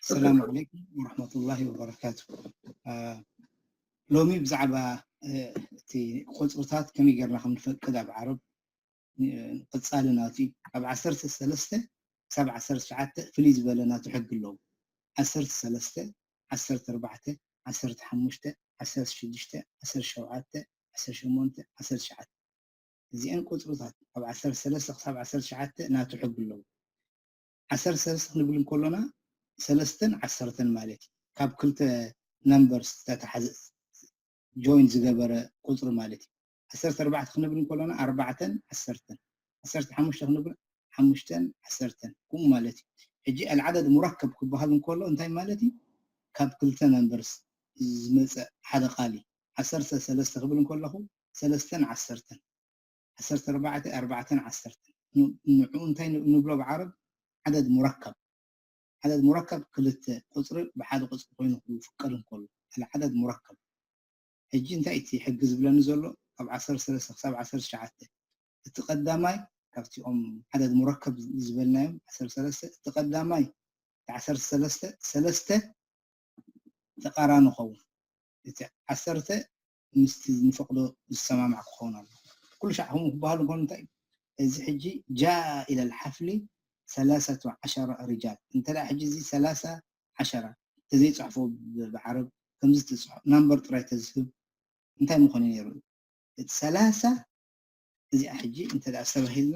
ሰላም ዓለይኩም ወረሕመቱላሂ ወበረካቱ። ሎሚ ብዛዕባ እቲ ቁፅርታት ከመይ ጌርና ከም ንፈቅድ ኣብ ዓረብ ንቐፃሊ ናቱ እዩ። ካብ ዓሰርተ ሰለስተ ክሳብ ዓሰርተ ትሽዓተ ፍልይ ዝበለ ናቱ ሕጊ ኣለዎ። ዓሰርተ ሰለስተ፣ ዓሰርተ ኣርባዕተ፣ ዓሰርተ ሓሙሽተ፣ ዓሰርተ ሽዱሽተ፣ ዓሰርተ ሸውዓተ፣ ዓሰርተ ሸሞንተ፣ ዓሰርተ ትሽዓተ። እዚአን ቁፅርታት ካብ ዓሰርተ ሰለስተ ክሳብ ዓሰርተ ትሽዓተ ናቱ ሕጊ ኣለዎ። ዓሰርተ ሰለስተ ክንብል እንከሎና ሰለስተን ዓሰርተን ማለት እዩ። ካብ ክልተ ነምበርስ ዝተተሓዘ ጆይን ዝገበረ ቁፅሪ ማለት እዩ። ዓሰርተ ኣርባዕተ ክንብል እንከሎና ኣርባዕተን ዓሰርተን፣ ዓሰርተ ሓሙሽተ ክንብል ሓሙሽተን ዓሰርተን ከምኡ ማለት እዩ። ሕጂ ኣልዓደድ ሙረከብ ክበሃል እንከሎ እንታይ ማለት እዩ? ካብ ክልተ ነምበርስ ዝመፀ ሓደ ቃል እዩ። ዓሰርተ ሰለስተ ክብል እንከለኹ ሰለስተን ዓሰርተን፣ ዓሰርተ ኣርባዕተ፣ ኣርባዕተን ዓሰርተን። ንዑ እንታይ ንብሎ ብዓረብ? ዓደድ ሙረከብ። ዓደድ ሙረከብ ክልተ ቁፅሪ ብሓደ ቁፅሪ ኮይኑ ክፍቀድ እንከሎ ኣልዓደድ ሙረከብ። ሕጂ እንታይ እቲ ሕጊ ዝብለኒ ዘሎ? ካብ ዓሰርተ ሰለስተ ክሳብ ዓሰርተ ትሽዓተ እቲ ቀዳማይ ካብቲኦም ዓደድ ሙረከብ ዝበልናዮም ዓሰርተ ሰለስተ እቲ ቀዳማይ እቲ ዓሰርተ ሰለስተ ሰለስተ ተቃራኒ ኸውን፣ እቲ ዓሰርተ ምስቲ ንፈቅዶ ዝሰማማዕ ክኸውን ኣሎ። ኩሉ ሻዕ ከምኡ ክበሃል እንኮን እንታይ እዚ ሕጂ ጃ ኢለ ልሓፍሊ ሰላሰቱ ዓሸረ ሪጃል እንተ ሕጂ እዚ ሰላሳ ዓሸራ ተዘይፅሕፎ ብዓረብ ከምዚ ትፅሖ ናምበር ጥራይ ተዝህብ እንታይ ምኾነ ነይሩ? እቲ ሰላሳ እዚኣ ሕጂ እንተ ኣስተባሂልና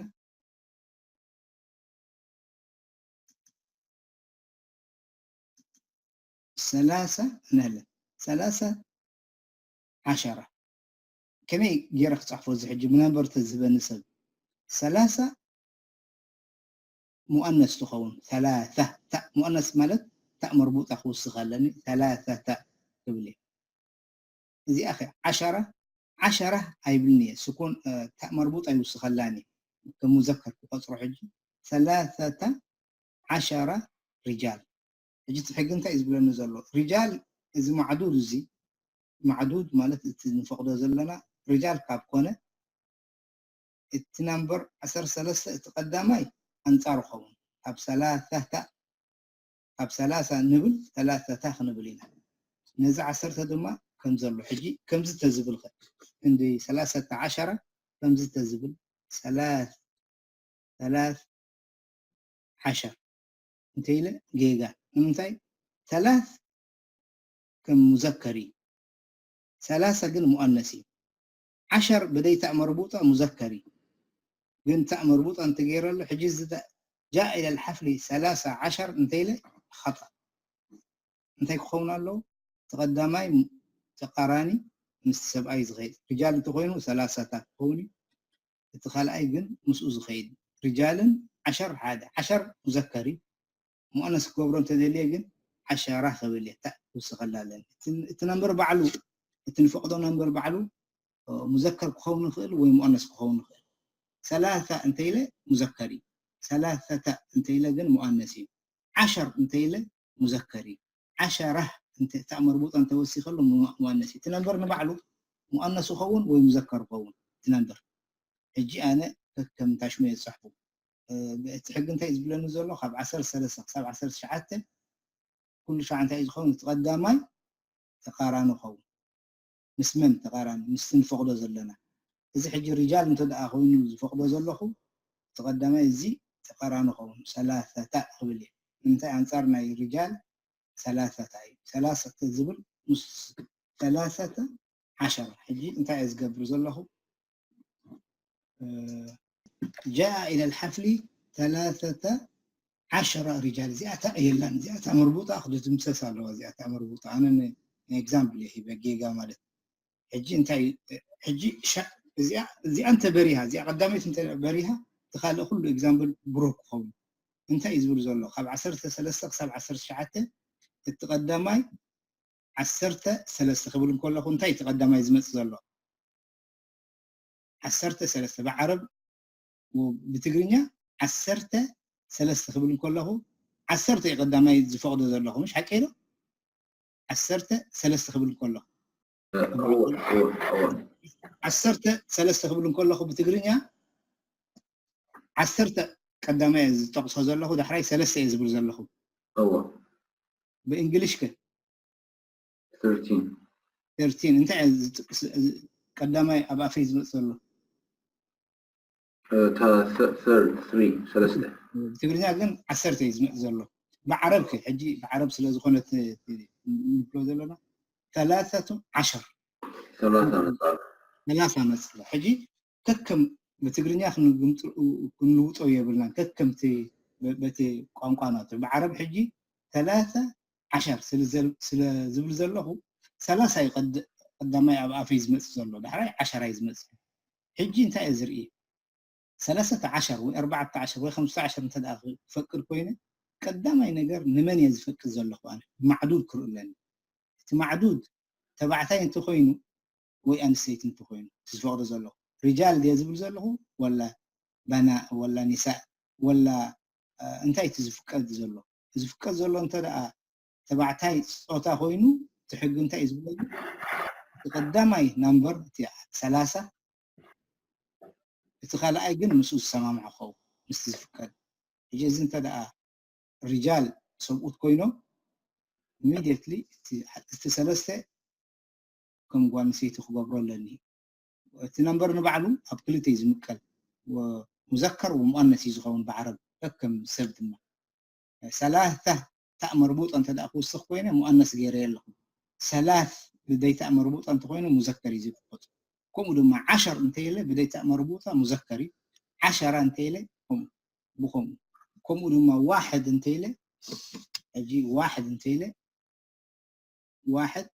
ሰላሳ ነለ ሰላሳ ዓሸራ ከመይ ገይረ ክፅሕፎ እዚ ሕጂ ብነምበር ተዝህበኒ ሰብ ሰላሳ ሙኣነስ ትኸውን ሰላሳ ታእ ሙኣነስ ማለት ታእ መርቡጣ ክውስኽ ኣለኒ ሰላሳ ታእ ክብል እየ። እዚኣ ኸ ዓሸራ ዓሸራ ኣይብልን እየ ስኩን ታእ መርቡጣ ይውስኸላኒ ከም ሙዘከር ክቆፅሮ ሕጂ ሰላሰተ ዓሸራ ሪጃል። ሕጂ እቲ ሕጊ እንታይ እዩ ዝብለኒ ዘሎ? ሪጃል እዚ ማዕዱድ እዚ ማዕዱድ ማለት እቲ ንፈቅዶ ዘለና ሪጃል ካብ ኮነ እቲ ናምበር ዓሰርተ ሰለስተ እቲ ቀዳማይ ኣንፃር ኸውን ካብ ሰላሳ ካብ ሰላሳ ንብል ሰላሳ ክንብል ኢና። ነዚ ዓሰርተ ድማ ከም ዘሎ ሕጂ ከምዚ ተዝብል ኸ ክንዲ ሰላሳ ዓሸራ ከምዚ ተዝብል ሰላሳ ሰላሳ ዓሸር እንተ ኢለ ጌጋ ንምንታይ ሰላሳ ከም ሙዘከር እዩ ሰላሳ ግን ሙኣነስ እዩ ዓሸር ብደይ ታእ መርቡጣ ሙዘከር እዩ ግን ታእ መርቡጣ እንተገይረሉ ሕጂ እዚ ጃ ኢለ ልሓፍሊ ሰላሳ ዓሸር እንተ ኢለ ኸጣ እንታይ ክኸውን ኣለዎ ተቐዳማይ ተቃራኒ ምስ ሰብኣይ ዝኸይድ ሪጃል እንተኮይኑ ሰላሳታት ክኸውን እዩ እቲ ካልኣይ ግን ምስኡ ዝኸይድ ሪጃልን ዓሸር ሓደ ዓሸር ሙዘከር እዩ ሙኣነስ ክገብሮ እንተደልየ ግን ዓሸራ ክብል እየ ታእ ክውስኸላ ኣለኒ እቲ ነምበር ባዕሉ እቲ ንፈቅዶ ነምበር ባዕሉ ሙዘከር ክኸውን ይኽእል ወይ ሙኣነስ ክኸውን ይኽእል ሰላሳ እንተኢለ ሙዘከር እዩ ሰላሰተ እንተኢለ ግን ሙኣነስ እዩ ዓሸር እንተኢለ ሙዘከር እዩ ዓሸራ እታ መርቡጣ እንተወሲኸሉ ሙኣነስ እዩ እቲ ነምበር ንባዕሉ ሙኣነስ ይኸውን ወይ ሙዘከር ይኸውን እቲ ነምበር ሕጂ ኣነ ከከም ታሽሙ የፅሕፉ እቲ ሕጊ እንታይ ዝብለኒ ዘሎ ካብ ዓሰርተ ሰለስተ ክሳብ ዓሰርተ ትሽዓተ ኩሉ ሻዕ እንታይ ዝኸውን እቲ ቀዳማይ ተቃራኒ ኸውን ምስ መን ተቃራኒ ምስቲ ንፈቅዶ ዘለና እዚ ሕጂ ሪጃል እንተ ደኣ ኮይኑ ዝፈቅዶ ዘለኹ እቲ ቀዳማይ እዚ ተቃራኒ ኸውን ሰላሰታ ክብል እየ ንምንታይ ኣንፃር ናይ ሪጃል ሰላሰታ እዩ ሰላሰተ ዝብል ምስ ሰላሰተ ዓሸራ ሕጂ እንታይ እየ ዝገብር ዘለኹ جاء إلى الحفل ثلاثة عشر رجال እዚኣታ የላን እዚኣታ መርቡጣ ክትድምሰስ ኣለዋ እዚኣታ መርቡጣ ኣነ ንኤግዛምፕል እየ ሂበ ጌጋ ማለት ሕጂ እንታይ ሕጂ እዚኣ እንተ በሪሃ እዚኣ ቀዳመይት እንተ በሪሃ እቲ ካልእ ኩሉ ኤግዛምፕል ብሩህ ክኸውን እንታይ እዩ ዝብል ዘሎ ካብ ዓሰርተ ሰለስተ ክሳብ ዓሰርተ ትሽዓተ እቲ ቀዳማይ ዓሰርተ ሰለስተ ክብል እንከለኹ እንታይ እቲ ቀዳማይ ዝመፅእ ዘሎ ዓሰርተ ሰለስተ ብዓረብ ብትግርኛ ዓሰርተ ሰለስተ ክብል እንከለኹ ዓሰርተ እዩ ቀዳማይ ዝፈቕዶ ዘለኹ ምሽ ሓቀይ ዶ ዓሰርተ ሰለስተ ክብል እንከለኹ ዓሰርተ ሰለስተ ክብል እንከለኹ ብትግርኛ ዓሰርተ ቀዳማይ ዝጠቕሶ ዘለኹ ዳሕራይ ሰለስተ እየ ዝብል ዘለኹ ብእንግሊሽ ከ thirteen thirteen እንታይ እየ ዝጥቅስ? ቀዳማይ ኣብ ኣፈይ ዝመጽእ ዘሎ third three ሰለስተ ብትግርኛ ግን ዓሰርተ እዩ ዝመጽእ ዘሎ። ብዓረብ ከ ሕጂ ብዓረብ ስለ ዝኾነ ንብሎ ዘለና ثلاثة عشر ሰላሳ መጽእ ሰላሳ መጽእ ሕጂ ከከም ብትግርኛ ክንልውጦ የብልናን። ከከምቲ በቲ ቋንቋ ናቱ ብዓረብ ሕጂ ثلاثة عشر ስለ ዝብል ዘለኹ ሰላሳ እዩ ቀዳማይ ኣብ ኣፈይ ዝመጽእ ዘሎ፣ ዳሕራይ ዓሸራ እዩ ዝመጽእ። ሕጂ እንታይ እየ ዝርኢ? ሰለሰተ ዓሸር ወይ ኣርባዕተ ዓሸር ወይ ከምስተ ዓሸር እንተ ደኣ ክፈቅድ ኮይነ ቀዳማይ ነገር ንመን እየ ዝፈቅድ ዘለኹ? ኣነ ማዕዱድ ክርኢ ኣለኒ። እቲ ማዕዱድ ተባዕታይ እንተኾይኑ ወይ ኣንስተይቲ እንተኾይኑ እቲ ዝፈቕዶ ዘለኹ ሪጃል ድየ ዝብል ዘለኹ ወላ ባና ወላ ኒሳእ ወላ እንታይ እቲ ዝፍቀድ ዘሎ? ዝፍቀድ ዘሎ እንተ ደኣ ተባዕታይ ፆታ ኮይኑ እቲ ሕጊ እንታይ እዩ ዝብለሉ? እቲ ቀዳማይ ናምበር እቲ ሰላሳ እቲ ካልኣይ ግን ምስኡ ዝሰማምዖ ክኸውን ምስቲ ዝፍቀድ። ሕጂ እዚ እንተ ደኣ ሪጃል ሰብኡት ኮይኖም ኢሚድየትሊ እቲ ሰለስተ ከም ጓል ኣንስተይቲ ክገብሮ ኣለኒ። እቲ ነምበር ንባዕሉ ኣብ ክልተ እዩ ዝምቀል፣ ሙዘከር ወሙኣነስ እዩ ዝኸውን ብዓረብ ከከም ሰብ ድማ ሰላታ ታእ መርቡጣ እንተ ደኣ ክውስኽ ኮይነ ሙኣነስ ገይረዮ ኣለኹ። ሰላት ብደይታእ መርቡጣ እንተኮይኑ ሙዘከር እዩ ዝቆጽ። ከምኡ ድማ ዓሸር እንተኢለ ብደይታእ መርቡጣ ሙዘከር እዩ። ዓሸራ እንተኢለ ከምኡ ብከምኡ ከምኡ ድማ ዋሕድ እንተኢለ ሕጂ ዋሕድ እንተኢለ ዋሕድ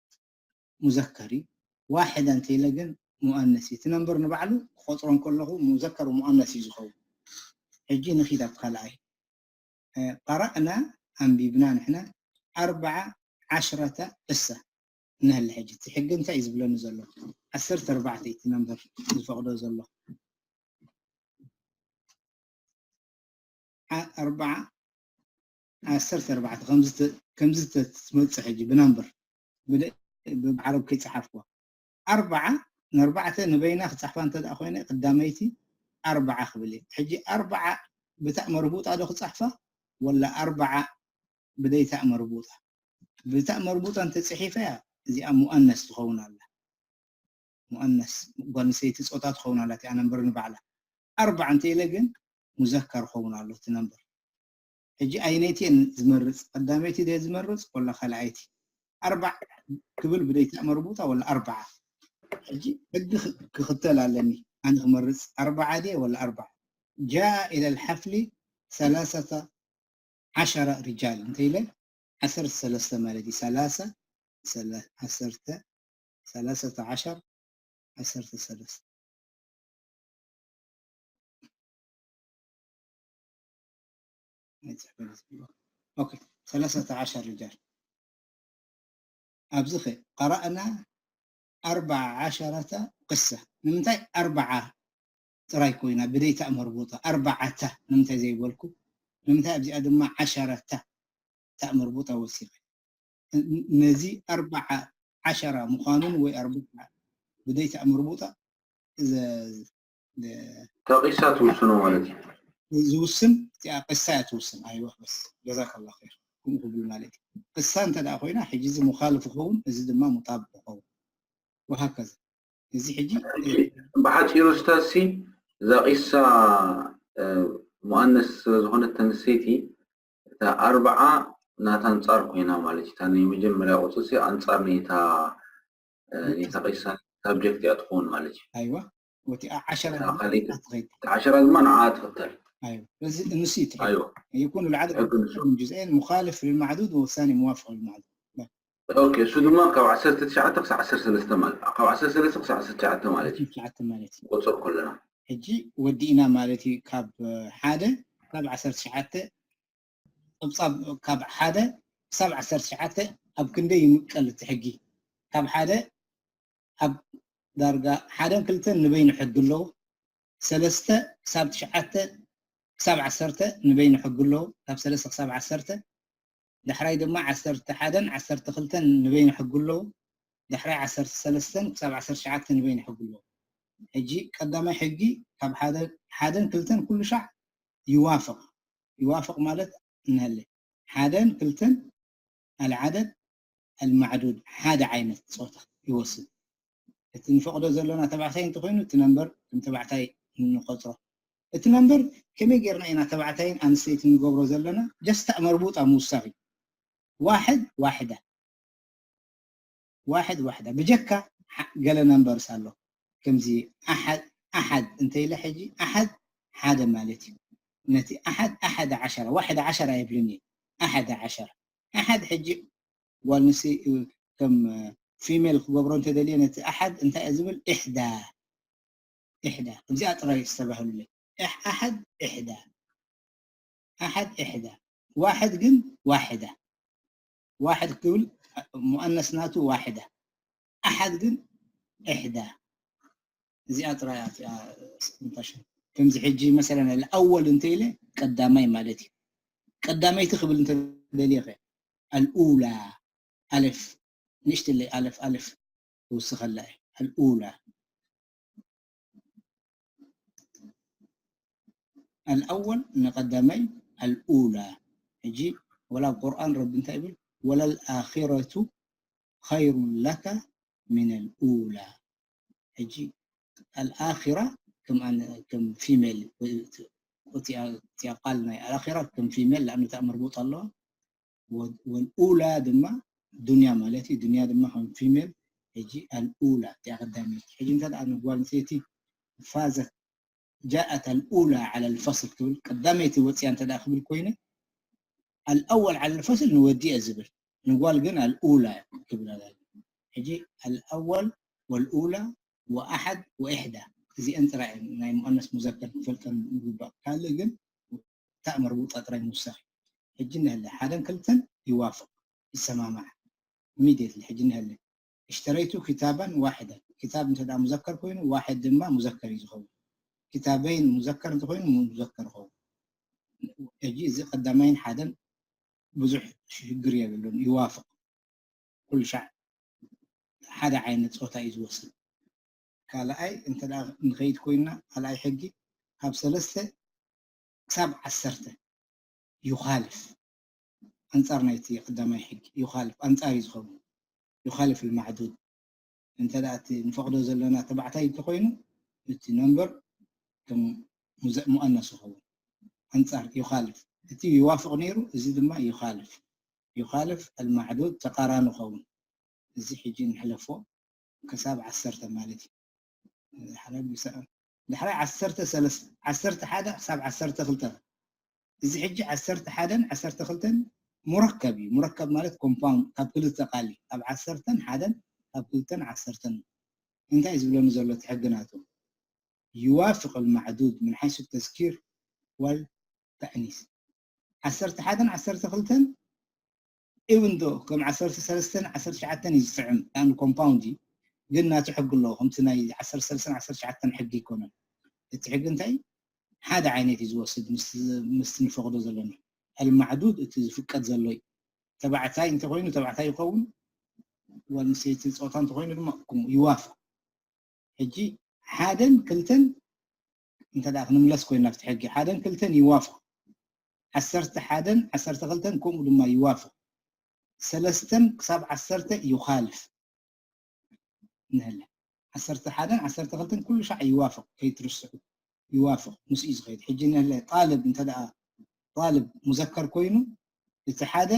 ሙዘከር እዩ። ዋሕዳ እንተኢለ ግን ሙኣነስ እዩ። እቲ ነምበር ንባዕሉ ክቆፅሮ እንከለኹ ሙዘከር ሙኣነስ እዩ ዝኸውን። ሕጂ ንኺድ ኣብ ካልኣይ ቀረእና ኣንቢብና ንሕና ኣርባዓ ዓሽረተ ዕሳ ንህሊ ሕጂ እቲ ሕጊ እንታይ እዩ ዝብለኒ ዘሎ? ዓሰርተ ኣርባዕተ እቲ ነምበር ዝፈቕዶ ዘሎ ኣርባዓ ዓሰርተ ኣርባዕተ ከምዚ ትመፅእ ሕጂ ብናምበር ብዓረብ ከይፀሓፍኩዋ ኣርባዓ ንኣርባዕተ ንበይና ክፃሕፋ እንተ ደኣ ኮይነ ቀዳመይቲ ኣርባዓ ክብል እየ። ሕጂ ኣርባዓ ብታእ መርቡጣ ዶ ክፃሕፋ ወላ ኣርባዓ ብደይታእ መርቡጣ? ብታእ መርቡጣ እንተፅሒፈያ እዚኣ ሙኣነስ ትኸውን ኣላ። ሙኣነስ ጓል ኣንስተይቲ ፆታ ትኸውን ኣላ እቲኣ ነምበር ንባዕላ። ኣርባዓ እንተ ኢለ ግን ሙዘከር ኸውን ኣሎ እቲ ነምበር። ሕጂ ኣይነይቲ እየን ዝመርፅ? ቀዳመይቲ ድየ ዝመርፅ ወላ ካልኣይቲ? ኣርባዕ ክብል ብደይታ መርቡጣ ወላ ኣርባዓ? ሕጂ ሕጊ ክኽተል ኣለኒ ኣነ ክመርፅ ኣርባዓ ድየ ወላ ኣርባዓ? ጃ ኢለ ልሓፍሊ ሰላሰተ ዓሸረ ሪጃል እንተ ኢለ ዓሰርተ ሰለስተ ማለት እዩ። ሰላሳ ዓሰርተ ሰላሰተ ዓሸር ዓሰርተ ሰለስተ ሰላሰተ ዓሸር ሪጃል ኣብዚ ኸ ቀረእና ኣርባዓ ዓሸረተ ቅሳ ንምንታይ ኣርባዓ ጥራይ ኮይና ብደይ ታእ መርቡጣ ኣርባዓተ ንምንታይ ዘይበልኩ? ንምንታይ ኣብዚኣ ድማ ዓሸረተ ታእ መርቡጣ ወሲኸ? ነዚ ኣርባዓ ዓሸራ ምዃኑን ወይ ኣርባዓ ብደይ ታእ መርቡጣ ተቂሳ ትውስኖ ማለት እዩ። ዝውስን እቲኣ ቅሳ እያ ትውስን። ኣይወ በስ ጀዛከላ ኸይር። ከምኡ ክብል ማለት እዩ። ቅሳ እንተ ደኣ ኮይና ሕጂ እዚ ሙኻልፍ ይኸውን፣ እዚ ድማ ሙጣብቅ ይኸውን። ወሃከዛ እዚ ሕጂ ብሓፂሩ ስታሲ እዛ ቂሳ ሙኣነስ ስለዝኾነት ተንሰይቲ እታ ኣርባዓ ናታ ኣንፃር ኮይና ማለት እዩ። እታ ናይ መጀመርያ ቁፅሲ ኣንፃር ነታ ነታ ቂሳ ሳብጀክት እያ ትኸውን ማለት እዩ። ኣይዋ ወቲ ዓሸራ ዓሸራ ድማ ንዓ ትኽተል። እዚ ንሱ ይትረ ይኩን ልዓድ ጅዝኤን ሙኻልፍ ልማዕዱድ ወሳኒ ሙዋፍቅ ልማዕዱድ ኦኬ እሱ ድማ ካብ ዓሰርተ ትሽዓተ ክሳብ ዓሰርተ ሰለስተ ማለት ካብ ዓሰርተ ሰለስተ ክሳብ ዓሰርተ ትሽዓተ ማለት እዩ። ትሽዓተ ማለት እዩ። ቆፅር ከለና ሕጂ ወዲእና ማለት እዩ። ካብ ሓደ ካብ ዓሰርተ ትሽዓተ ፀብፃብ ካብ ሓደ ክሳብ ዓሰርተ ትሽዓተ ኣብ ክንደይ ይምቀል እቲ ሕጊ? ካብ ሓደ ኣብ ዳርጋ ሓደን ክልተን ንበይኑ ሕጊ ኣለዎ። ሰለስተ ክሳብ ትሽዓተ ክሳብ ዓሰርተ ንበይኑ ሕጊ ኣለዎ። ካብ ሰለስተ ክሳብ ዓሰርተ ዳሕራይ ድማ ዓሰርተ ሓደን ዓሰርተ ክልተን ንበይኑ ሕጊ ኣለዎ። ዳሕራይ ዓሰርተ ሰለስተን ክሳብ ዓሰርተ ትሽዓተ ንበይኑ ሕጊ ኣለዎ። ሕጂ ቀዳማይ ሕጊ ካብ ሓደን ክልተን ኩሉ ሻዕ ይዋፍቕ ይዋፍቕ ማለት እንሀለ ሓደን ክልተን العدد المعدود ሓደ ዓይነት ፆታ ይወስድ። እቲ ንፈቕዶ ዘለና ተባዕታይ እንተኾይኑ እቲ ነምበር ከም ተባዕታይ ንቆፅሮ። እቲ ነምበር ከመይ ጌርና ኢና ተባዕታይን ኣንስተይትን ንገብሮ ዘለና? ጀስታ መርቡጣ ምውሳኽ እዩ። ዋሕድ ዋሕዳ ዋሕድ ዋሕዳ ብጀካ ገለ ነምበርስ ኣሎ። ከምዚ ኣሓድ ኣሓድ እንተኢለ ሕጂ ኣሓድ ሓደ ማለት እዩ። ነቲ ኣሓድ ኣሓደ ዓሸራ ዋሕደ ዓሸራ ኣይብልን እየ። ኣሓደ ዓሸራ ኣሓድ ሕጂ ጓል ንስ ከም ፊሜል ክገብሮ እንተደልየ ነቲ ኣሓድ እንታይ እየ ዝብል? ኢሕዳ ኢሕዳ። ከምዚኣ ጥራይ ዝተባህሉለይ። ኣሓድ ኢሕዳ ኣሓድ ኢሕዳ። ዋሕድ ግን ዋሕዳ። ዋሕድ ክብል ሙኣነስ ናቱ ዋሕዳ። ኣሓድ ግን ኢሕዳ። እዚኣ ጥራይ እያ እቲኣ ስንታሽን። ከምዚ ሕጂ መሰለን ኣልኣወል እንተ ኢለ ቀዳማይ ማለት እዩ። ቀዳመይቲ ክብል እንተ ደልየ ኸ ኣልኡላ ኣለፍ ንእሽትለይ ኣለፍ ኣለፍ ክውስኸላ እየ። ኣልኡላ ኣልኣወል ንቐዳማይ ኣልኡላ። ሕጂ ወላ ኣብ ቁርኣን ረቢ እንታይ ይብል? ወለልኣኺረቱ ኸይሩን ለከ ሚነል ኡላ። ሕጂ ኣልኣኺራ ከም ኣን- ከም ፊሜል ወይ እቲ- እቲኣ እቲኣ ቃል ናይ ኣልኣኺራ ከም ፊሜል ለኣኑ እታ መርቡጥ ኣለዋ። ወ- ወልኡላ ድማ ዱንያ ማለት እዩ። ዱንያ ድማ ከም ፊሜል። ሕጂ ኣልኡላ እቲኣ ቀዳመይቲ። ሕጂ እንተ ደኣ ንጓል ኣንስተይቲ ፋዘት ጃኣት ኣልኡላ ዓላ ልፈስል ክብል ቀዳመይቲ ወፅያ እንተ ደኣ ክብል ኮይነ ኣልኣወል ዓላ ልፈስል ንወዲ እየ ዝብል፣ ንጓል ግን ኣልኡላ ክብል ኣላ። ሕጂ ኣልኣወል ወልኡላ ወኣሓድ ወኢሕዳ እዚአን ጥራይ እየን ናይ ሙኣነስ ሙዘከር ክፈልጠን ዝግባእ። ካልእ ግን እታ መርቡጣ ጥራይ ምውሳኽ እዩ። ሕጂ እንሀለ ሓደን ክልተን ይዋፍቕ ይሰማማዕ ኢሚድየትሊ። ሕጂ እንሀለ እሽተረይቱ ኪታበን ዋሕደን፣ ኪታብ እንተ ደኣ ሙዘከር ኮይኑ ዋሕድ ድማ ሙዘከር እዩ ዝኸውን። ኪታበይን ሙዘከር እንተኮይኑ ሙዘከር ይኸውን። ሕጂ እዚ ቀዳማይን ሓደን ብዙሕ ሽግር የብሉን፣ ይዋፍቕ። ኩሉ ሻዕ ሓደ ዓይነት ፆታ እዩ ዝወስድ። ካልኣይ እንተ ደኣ ንኸይድ ኮይንና ካልኣይ ሕጊ ካብ ሰለስተ ክሳብ ዓሰርተ ይኻልፍ ኣንጻር ናይቲ ቀዳማይ ሕጊ ይኻልፍ ኣንጻር እዩ ዝኸውን። ይኻልፍ ልማዕዱድ እንተ ደኣ እቲ ንፈቕዶ ዘለና ተባዕታይ እንተኾይኑ እቲ ነምበር ከም ሙዘ- ሙኣነስ ይኸውን። ኣንጻር ይኻልፍ እቲ ይዋፍቕ ነይሩ እዚ ድማ ይኻልፍ ይኻልፍ ኣልማዕዱድ ተቃራኒ ይኸውን። እዚ ሕጂ ንሕለፎ ክሳብ ዓሰርተ ማለት እዩ። ዳሕራይ ዓሰርተ ሰለስተ ዓሰርተ ሓደ ክሳብ ዓሰርተ ክልተ እዚ ሕጂ ዓሰርተ ሓደን ዓሰርተ ክልተን ሙረከብ እዩ። ሙረከብ ማለት ኮምፓውንድ ካብ ክልተ ቃል እዩ። ካብ ዓሰርተን ሓደን ካብ ክልተን ዓሰርተን እንታይ እዩ ዝብለኒ ዘሎ እቲ ሕጊ ናቱ? يوافق المعدود من حيث التذكير والتأنيث ዓሰርተ ሓደን ዓሰርተ ክልተን even though ከም ዓሰርተ ሰለስተን ዓሰርተ ትሽዓተን እዩ ዝጥዕም ኣን ኮምፓውንድ እዩ ግን ናቱ ሕጊ ኣለዎ ከምቲ ናይ ዓሰርተ ሰለስተን ዓሰርተ ትሽዓተን ሕጊ ኣይኮነን እቲ ሕጊ እንታይ ሓደ ዓይነት እዩ ዝወስድ ምስ ንፈቕዶ ዘለና ኣልማዕዱድ እቲ ዝፍቀድ ዘሎ እዩ ተባዕታይ እንተኮይኑ ተባዕታይ ይኸውን ጓል ኣንስተይቲ ፆታ እንተኮይኑ ድማ ይዋፍቕ ሕጂ ሓደን ክልተን እንተ ደኣ ክንምለስ ኮይና ኣብቲ ሕጊ ሓደን ክልተን ይዋፍቕ ዓሰርተ ሓደን ዓሰርተ ክልተን ከምኡ ድማ ይዋፍቕ ሰለስተን ክሳብ ዓሰርተ ይኻልፍ ንህለ ዓሰርተ ሓደን ዓሰርተ ክልተን ኩሉ ሻዕ ይዋፍቕ ከይትርስዑ ይዋፍቕ ምስኡ እዩ ዝኸይድ ሕጂ ንህለ ጣልብ እንተ ደኣ ጣልብ ሙዘከር ኮይኑ እቲ ሓደ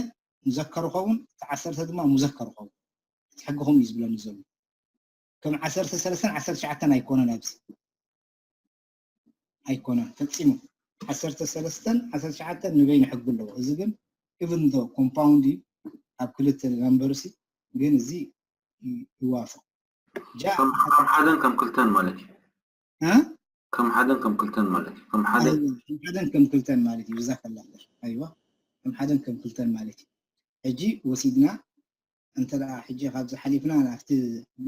ሙዘከር ይኸውን እቲ ዓሰርተ ድማ ሙዘከር ይኸውን እቲ ሕጊ ከምኡ እዩ ዝብለኒ ዘሎ ከም ዓሰርተ ሰለስተን ዓሰርተ ትሽዓተን ኣይኮነን ኣብዚ ኣይኮነን ፈፂሙ ዓሰርተ ሰለስተን ዓሰርተ ትሽዓተን ንበይኑ ሕጊ ኣለዎ እዚ ግን even though compound እዩ ኣብ ክልተ number ሲ ግን እዚ ይዋፍቕ ጃ ከም ከም ሓደን ከም ክልተን ማለት እዩ እ? ከም ሓደን ከም ክልተን ማለት እዩ ከም ሓደ ኣይዋ፣ ከም ሓደን ከም ክልተን ማለት እዩ ዛከላ ኣይዋ ከም ሓደን ከም ክልተን ማለት እዩ ሕጂ ወሲድና እንተ ደኣ ሕጂ ካብዚ ሓሊፍና ናብቲ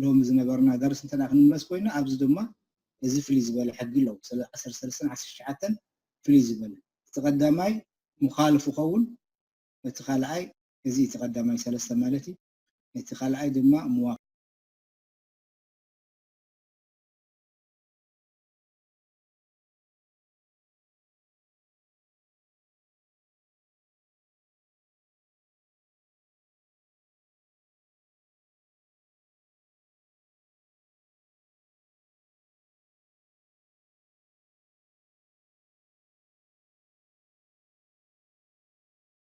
ሎሚ ዝነበርና ደርስ እንተ ደኣ ክንምለስ ኮይና ኣብዚ ድማ እዚ ፍልይ ዝበለ ሕጊ ኣለዉ ስለ ዓሰርተ ሰለስተን ዓሰርተ ትሽዓተን ፍልይ ዝበለ እቲ ቀዳማይ ሙኻልፍ ይኸውን እቲ ካልኣይ እዚ እቲ ቀዳማይ ሰለስተ ማለት እዩ እቲ ካልኣይ ድማ ምዋ